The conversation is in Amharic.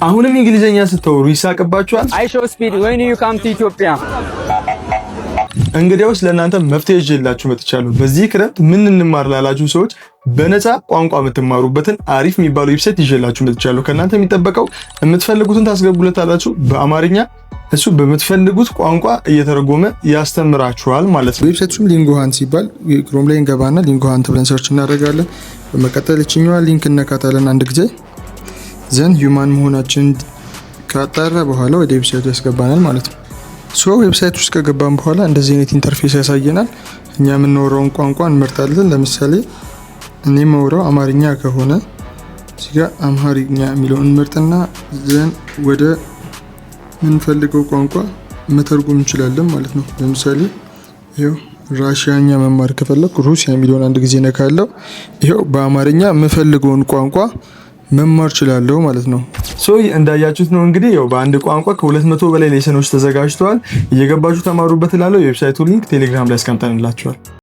አሁንም እንግሊዝኛ ስታወሩ ይሳቅባችኋል? IShowSpeed, when you come to Ethiopia? እንግዲያውስ ለእናንተ መፍትሄ ይዤላችሁ መጥቻለሁ። በዚህ ክረምት ምን እንማር ላላችሁ ሰዎች በነፃ ቋንቋ የምትማሩበትን አሪፍ የሚባለው website ይዤላችሁ መጥቻለሁ። ከእናንተ የሚጠበቀው የምትፈልጉትን ታስገቡለታላችሁ በአማርኛ፣ እሱ በምትፈልጉት ቋንቋ እየተረጎመ ያስተምራችኋል ማለት ነው። Website ኡም Lingo Hunt ሲባል Chrome ላይ እንገባና Lingo Hunt ብለን search እናደርጋለን። በመቀጠል ይችኛዋ link እነካታለን አንድ ጊዜ። Then human መሆናችንን ካጣራ በኋላ ወደ website ኡ ያስገባናል ማለት ነው። So website ውስጥ ከገባን በኋላ እንደዚህ አይነት interface ያሳየናል። እኛ የምናወራውን ቋንቋ እንመርጣለን። ለምሳሌ እኔ የማወራው አማርኛ ከሆነ እዚህ ጋር አምሃሪኛ የሚለውን እንመርጥና then ወደ ምንፈልገው ቋንቋ መተርጎም እንችላለን ማለት ነው። ለምሳሌ ይኸው ራሽያኛ መማር ከፈለኩ ሩሲያ የሚለውን አንድ ጊዜ ነካለው። ይኸው በአማርኛ የምፈልገውን ቋንቋ መማር እችላለሁ ማለት ነው። So እንዳያችሁት ነው እንግዲህ፣ ያው በአንድ ቋንቋ ከ200 በላይ lesson ኦች ተዘጋጅተዋል። እየገባችሁ ተማሩበት እላለሁ። የ website ኡ link ቴሌግራም ላይ አስቀምጠንላችኋል።